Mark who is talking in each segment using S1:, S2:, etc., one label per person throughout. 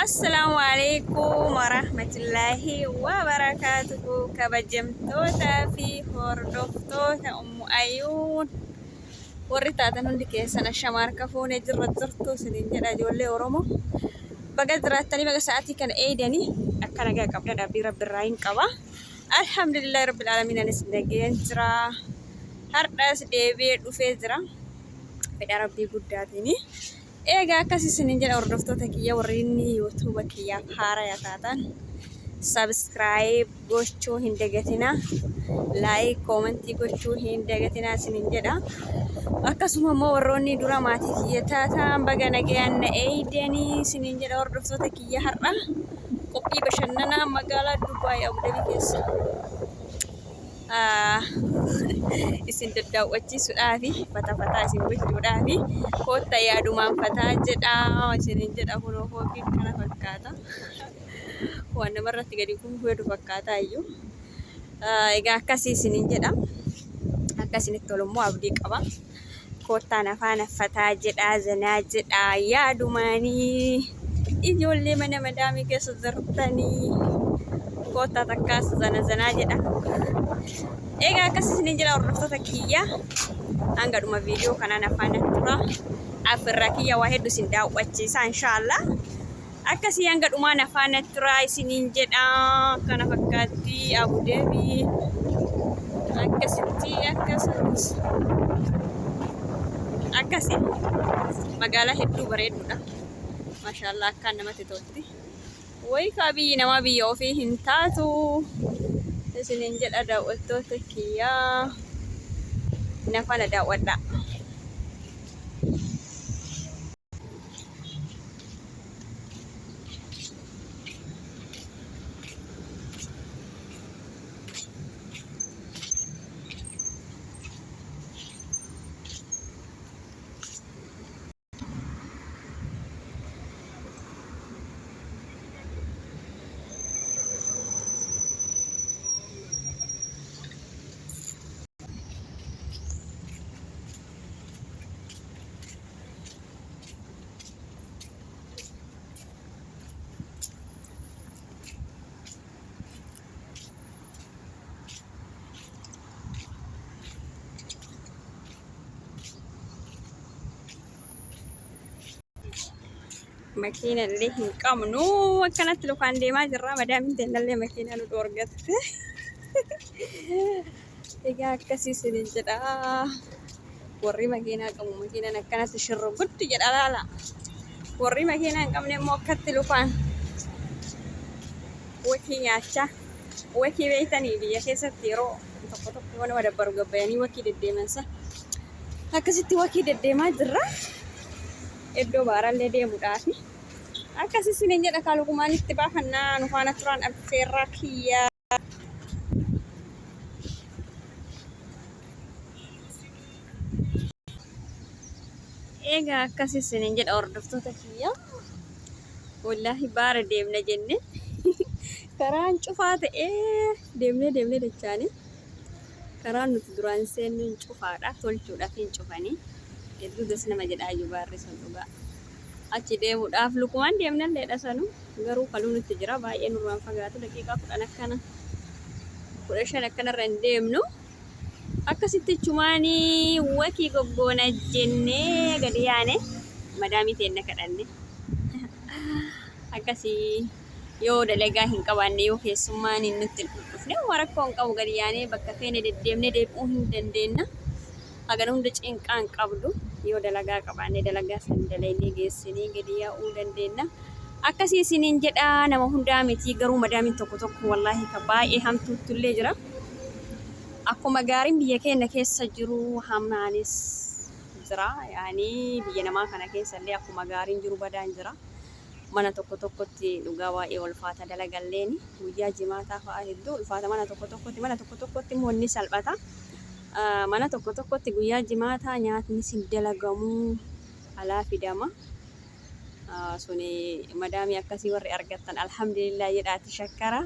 S1: Assalaamu alaikum warahmatullaahi wabarakaatuhu kabajamtoota fi hordoftoota Ummu Ayuun warri taatan hundi keessan ashama harka fuunee jirra jirtu isiniin jedha ijoollee Oromoo. Baga jiraattanii baga sa'aatii kana eeydanii akka nagaa qabdan abdii rabbi irraa hin qaba. Alhamdulillahi rabbil aalamiin anis nageen jira. Har'as deebi'ee dhufee jira. Fedha rabbii guddaatiini. Eegaa akkas isinin jedha hordoftoota kiyya warri inni YouTube kiyyaaf haaraya taatan subscribe gochuu hin dagatina like koomentii gochuu hin dagatina isinin jedha. Akkasuma immoo warroonni dura maatii kiyya taatan baga nagayaan na eeydanii isinin jedha hordoftoota kiyya har'a qophii bashannanaa magaalaa Dubaay Abu Dhabii keessa. Isin daddaawwachiisuudhaafi fata fataa isin gochuudhaafi kootta yaadumaan fataa jedhaa isinin jedha kunoo fooqiin kana fakkaata. Waan namarratti gadi kufuu hedu fakkaataa iyyuu. Egaa akkasii isinin jedha. Akka isinitti tolu immoo abdii qaba. Koottaa na faana fataa jedhaa zanaa jedhaa yaadumaanii ijoollee mana madaamii keessa jirtanii koottaa takkaas zana zanaa jedha. Egaa akkas isiniin jedha hordoftoota kiyya hanga dhuma viidiyoo kanaa na faana tura. Afirraa kiyya waa hedduu isin daawwachiisa inshaallah. Akkasii hanga dhumaa na faana turaa isiniin jedha. Kana fakkaatti Abu Dhabi. Akkasitti akkasatti. Akkasi magaalaa hedduu bareedduudha. Maashaallah akkaan namatti tolti. Wayi kaa biyyi namaa biyya ofii hin taatu. Isiniin jedha daawwattoota kiyyaa. Na faana daawwadhaa. Makiina illee hin qabnu akkanatti lukaan deemaa jirra madaamiin teennallee makiina nu dhoorgatte. Egaa akkasii isiniin jedha. Warri makiinaa qabu makiinaan akkanatti shirru guddi jedha laala. Warri makiinaa hin qabne immoo akkatti lukaan wakii nyaachaa. Wakii beektanii biyya keessatti yeroo tokko tokko yoo nama dabbaru gabbayanii wakii deddeeman san. Akkasitti wakii deddeemaa jirra. Iddoo baarallee deemuudhaafi. Akkas isiniin jedha kaalukumaan itti baafannaa nu faana turaan affeerraa kiyya. Egaa akkas isiniin jedha hordoftoota kiyya. Wallaahi baara deemna jenne karaan cufaa ta'ee deemnee deemnee dachaanii karaan nuti duraan seennu hin cufaadha tolchuudhaaf hin cufanii hedduu das nama jedhaa iyyuu baarri sun dhugaa. Achi deemuudhaaf lukumaan deemnalleedha sanu garuu kaluu nutti jira baay'ee nurraan fagaatu daqiiqaa 10 akkana 15 akkanarra hin deemnu. Akkasitti achumaanii wakii goggoona jennee gadi yaane madaamii teenna kadhanne. Akkasii yoo dalagaa hin qabaanne yoo keessummaan hin nutti hin dhufne waan rakkoo hin qabu gadi yaanee bakka feene deddeemnee deebi'uu hin dandeenna. Hagana hunda cinqaa hin qabdu. Yoo dalagaa qabaanne dalagaa san dalaynee geessinee gadi yaa'uu dandeenna. Akkasii isiniin jedha nama hundaa miti garuu madaamiin tokko tokko wallaahi ka baay'ee hamtuuttullee jira. Akkuma gaariin biyya keenya keessa jiru hamaanis jira. Yaani biyya namaa kana keessa illee akkuma gaariin jiru badaan jira. Mana tokko tokkotti dhugaa baay'ee ulfaata dalagalleen guyyaa jimaataa fa'aa hedduu ulfaata mana tokko tokkotti mana tokko tokkotti immoo ni salphata. Mana tokko tokkotti guyyaa jimaataa nyaatnis hin dalagamu alaa fidama. Suni madaamii akkasii warri argattan alhamdulillah jedhaati shakkara.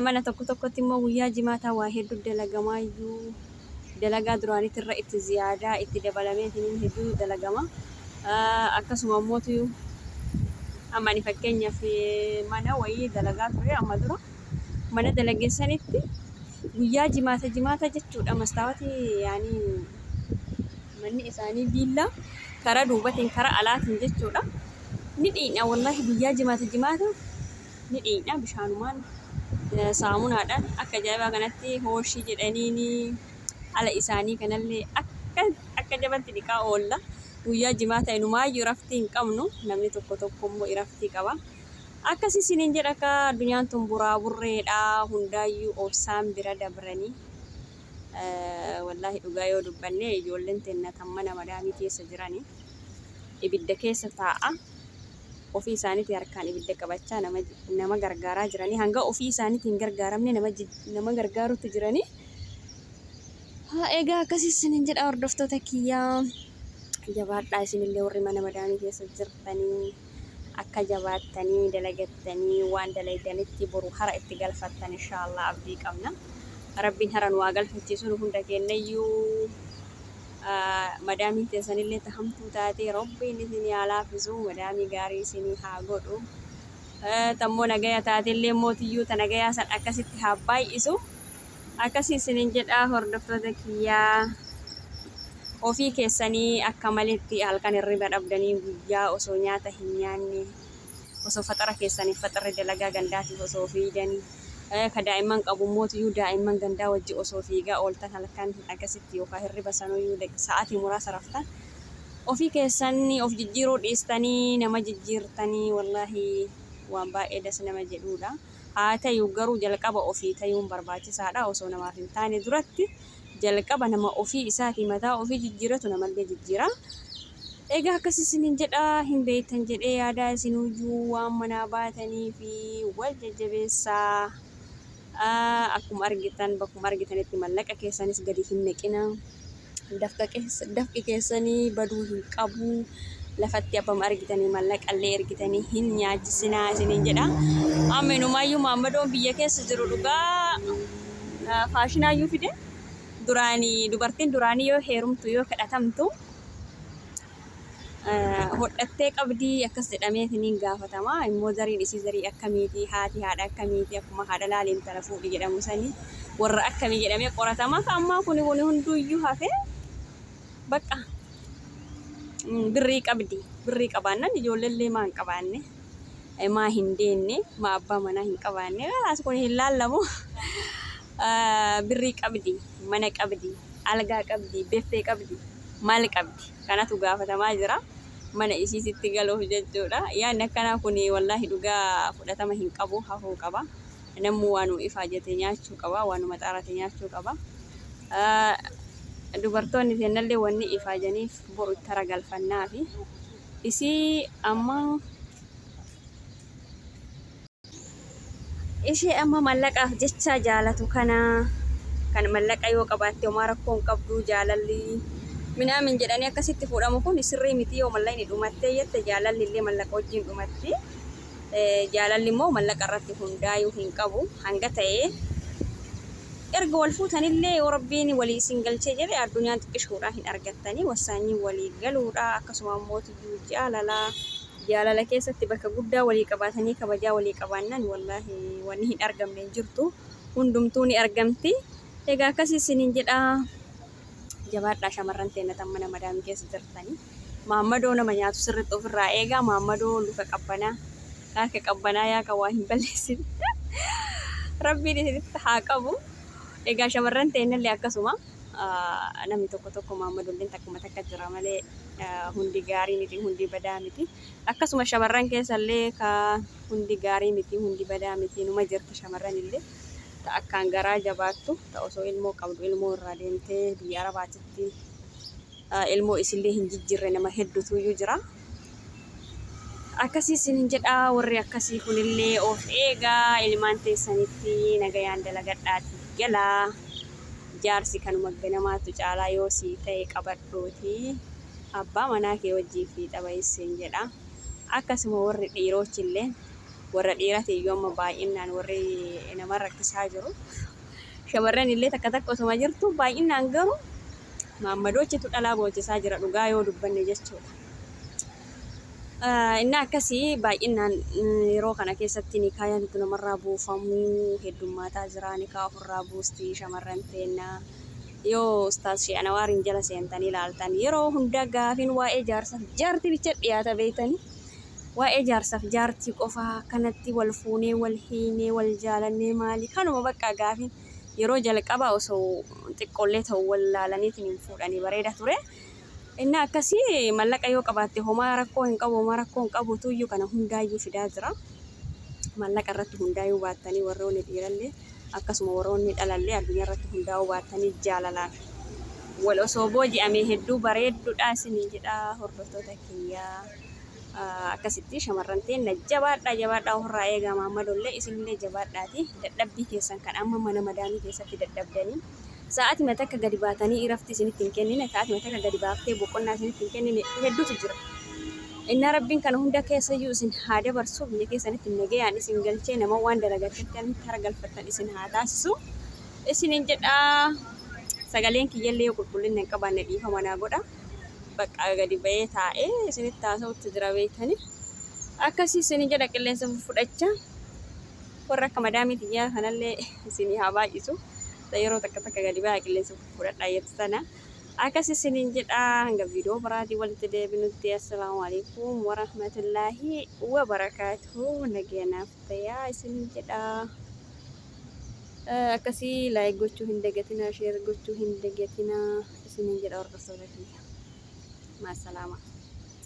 S1: Mana tokko tokkotti immoo guyyaa jimaataa waa hedduu dalagamaayyuu dalagaa duraanitirra itti ziyaadaa itti dabalameetiin hedduu dalagama. Akkasuma immootu Amma ani fakkeenyaaf mana wayii dalagaa ture amma dura. Mana dalage sanitti guyyaa jimaata jimaata jechuudha mastaawatii yaani manni isaanii viillaa karaa duubatiin karaa alaatiin jechuudha. Ni dhiiqna wallaahi guyyaa jimaata jimaata ni dhiiqna bishaanumaan saamunaadhaan akka ajaa'ibaa kanatti hooshii jedhaniini ala isaanii kanallee akka akka jabatti dhiqaa oolla. Guyyaa jimaata inumaayyuu iraftii hin qabnu namni tokko tokko immoo iraftii qaba. Akkas isiniin jedha akka addunyaan tun buraa burreedha hundaayyuu obsaan bira dabranii. Wallaahi dhugaa yoo dubbanne ijoolleen teenna tan mana madaamii keessa jirani ibidda keessa taa'a ofii isaaniitii harkaan ibidda qabachaa nama nama gargaaraa jiranii hanga ofii isaaniitiin hin gargaaramne nama nama gargaarutti jiranii. Haa egaa akkasii isiniin jedha hordoftoota kiyyaa jabaadhaa isinillee warri mana madaamii keessa jirtanii akka jabaattanii dalagattanii waan dalaydanitti boru hara itti galfattan inshaallah abdii qabna. Rabbiin hara nu haa galfachiisu nu hunda keennayyuu madaamiin teessanillee ta hamtuu taate Rabbiin isinii haa laaffisu madaamii gaarii isinii haa godhu. Tammoo nagaya taatellee mootiyyuu ta nagayaa san akkasitti haa baay'isu. Akkasii isinin jedha hordoftoota kiyyaa. Ofii keessanii akka maletti halkan hirriba dhabdanii guyyaa osoo nyaata hin nyaanne osoo faxara keessaniif faxarri dalagaa gandaatiif osoo fiidanii ka daa'imman qabu mootiyyuu daa'imman gandaa wajji osoo fiigaa ooltan halkan akkasitti yookaan hirriba sanuyyuu sa'aatii muraasa raftan ofii keessan of jijjiiruu dhiistanii nama jijjiirtanii wallaahi waan baay'ee das nama jedhuudha. Haa tayu garuu jalqaba ofii tayuun barbaachisaadha osoo namaaf hin taane duratti jalqaba nama ofii isaatii mataa ofii jijjiiratu namallee jijjiira. Egaa akkas isinin jedha hin beektan jedhee yaadaa isinuyyuu waan manaa baatanii fi wal jajjabeessaa. Akkuma argitan bakkuma argitanitti mallaqa keessanis gadi hin naqina. Dafqi keessanii baduu hin qabu. Lafatti abbama argitanii mallaqallee ergitanii hin nyaachisinaa isiniin jedha. Amma inumaayyuu maammadoon biyya keessa jiru dhugaa faashinaayyuu fide. Duraanii dubartiin duraanii yoo heerumtu yoo kadhatamtu hodhattee qabdii akkas jedhameetiniin gaafatama. Immoo zariin isii zarii akkamiiti haati haadha akkamiiti akkuma haadha laali intala fuudhi jedhamu sanii warra akkamii jedhamee qoratama. Ka ammaa kuni kuni hunduuyyuu hafee bakka birrii qabdi. Birrii qabaannan ijoolleellee maa hin qabaanne maa hin deenne maa abbaa manaa hin qabaanne kalaas kun hin laallamu. Birrii qabdi mana qabdi algaa qabdi beffee qabdi maal qabdi kanatu gaafatamaa jira mana isiisitti galuuf jechuudha. Yaadni akkanaa kun wallaahi dhugaa fudhatama hin qabu hafuu qaba. Namuu waanuma ifaajate nyaachuu qaba waanuma xaarate nyaachuu qaba. Dubartoonni teennallee wanni ifaajaniif boru itti hara galfannaafi isii amma Ishee amma mallaqaaf jecha jaalatu kana kan mallaqa yoo qabaatte homaa rakkoo hin qabdu jaalalli minaamin jedhanii akkasitti fuudhamu kun sirrii miti yoo mallaqni dhumattee jette jaalalli illee mallaqa wajjin dhumatti. Jaalalli immoo mallaqa irratti hundaayuu hin qabu hanga ta'e erga wal fuutanillee yoo rabbiin walii isin galchee jedhe addunyaan xiqqishuudha hin argattanii wassaanyiin walii galuudha akkasuma immoo jaalalaa Jaalala keessatti bakka guddaa walii qabaatanii kabajaa walii qabaannaan wallaahi wanni hin argamne hin jirtu. Hundumtuu ni argamti. Egaa akkasii isiniin jedha. Jabaadhaa shamarran teenna tan mana madaamii keessa jirtanii. Maammadoo nama nyaatu sirriitti ofirraa eegaa. Maammadoo luka qabbanaa, harka qabbanaa yaa kan waa hin balleessine. Rabbiin isinitti haa qabu. Egaa shamarran teennallee akkasuma. Namni tokko tokko maammadolleen takkuma takka jira malee hundi gaarii miti hundi badaa miti. Akkasuma shamarran keessallee ka hundi gaarii miti hundi badaa miti numa jirti shamarran illee ta akkaan garaa jabaattu ta osoo ilmoo qabdu ilmoo irraa deemtee biyya arabaatitti ilmoo isillee hin jijjiirre nama hedduutuyyuu jira. Akkasii isinin jedha warri akkasii kunillee of eegaa ilmaan teessanitti nagayaan dalagadhaati galaa. Jaarsi kanuma ganamaatu caalaa yoo sii ta'e qabadhuuti abbaa manaa kee wajjiin fiixa bahi siin jedha. Akkasuma warri dhiiroochilleen warra dhiiratiiyyuu amma baay'innaan warri nama rakkisaa jiru. Shamarran illee takka takka osuma jirtu baay'innaan garuu maammadoochitu dhalaa boochisaa jira dhugaa yoo dubbanne jechuudha. Inni akkasii baay'inaan yeroo kana keessatti nikaayaan itti namarraa buufamuu heddummaataa jira. Nikaa ofirraa buusti shamarran teenna. Yoo ustaaz Shee Anawaariin jala seentanii ilaaltan yeroo hunda gaafiin waa'ee jaarsaaf jaartii bicha dhiyaata beeytanii. Waa'ee jaarsaaf jaartii qofaa akkanatti wal fuunee wal hiinee wal jaalannee maali kanuma bakka gaafiin yeroo jalqabaa osoo xiqqoollee ta'u wal laalaniitiin hin fuudhanii bareeda ture. Inni akkasii mallaqa yoo qabaatte homaa rakkoo hin qabu, homaa rakkoo hin qabu tuyyuu kana hundaayyuu fidaa jira. Mallaqa irratti hundaayuu baattanii warroonni dhiirallee akkasuma warroonni dhalallee addunyaa irratti hundaa'uu baattanii jaalalaan wal osoo booji'ame hedduu bareedduudha isiniin jedha hordoftoota kiyyaa. Akkasitti shamarran teenna jabaadhaa jabaadhaa ofirraa eegaa maammadollee isinillee jabaadhaati dadhabbii keessan kan amma mana madaamii keessatti dadhabdanii sa'aatima takka gadi baatanii irafti isinitti hin kennine, sa'aatima takka gadi baaftee boqonnaa isinitti hin kennine hedduutu jira. Innaa Rabbiin kana hunda keessayyuu isin haa dabarsu, biyya keessanitti nagayaan isin galchee nama waan dalagattanitti hara galfattan isin haa taasisu. Isinin jedha, sagaleen kiyyallee yoo qulqullina hin qabaanne dhiifama naa godha. Bakka gadi ba'ee taa'ee isinitti haasa'utti jira beektanii. Akkasii isinin jedha, qilleensa fudhachaa. Warra akka madaamii tiyyaa kanallee isinii haa baay'isu. Yeroo takka takka gadi ba'aa qilleensa fudhadhaa jettu tana. Akkas isiniin jedha, hanga viidiyoo biraatiin walitti deebinutti assalaamu alaikum warahmatullaahi wabarakaatuhu, nageenaaf ta'aa isiniin jedha. Akkasii like gochuu hin dagatinaa, share gochuu hin dagatinaa isiniin jedha hordoftoota kiyya. Maasalaama.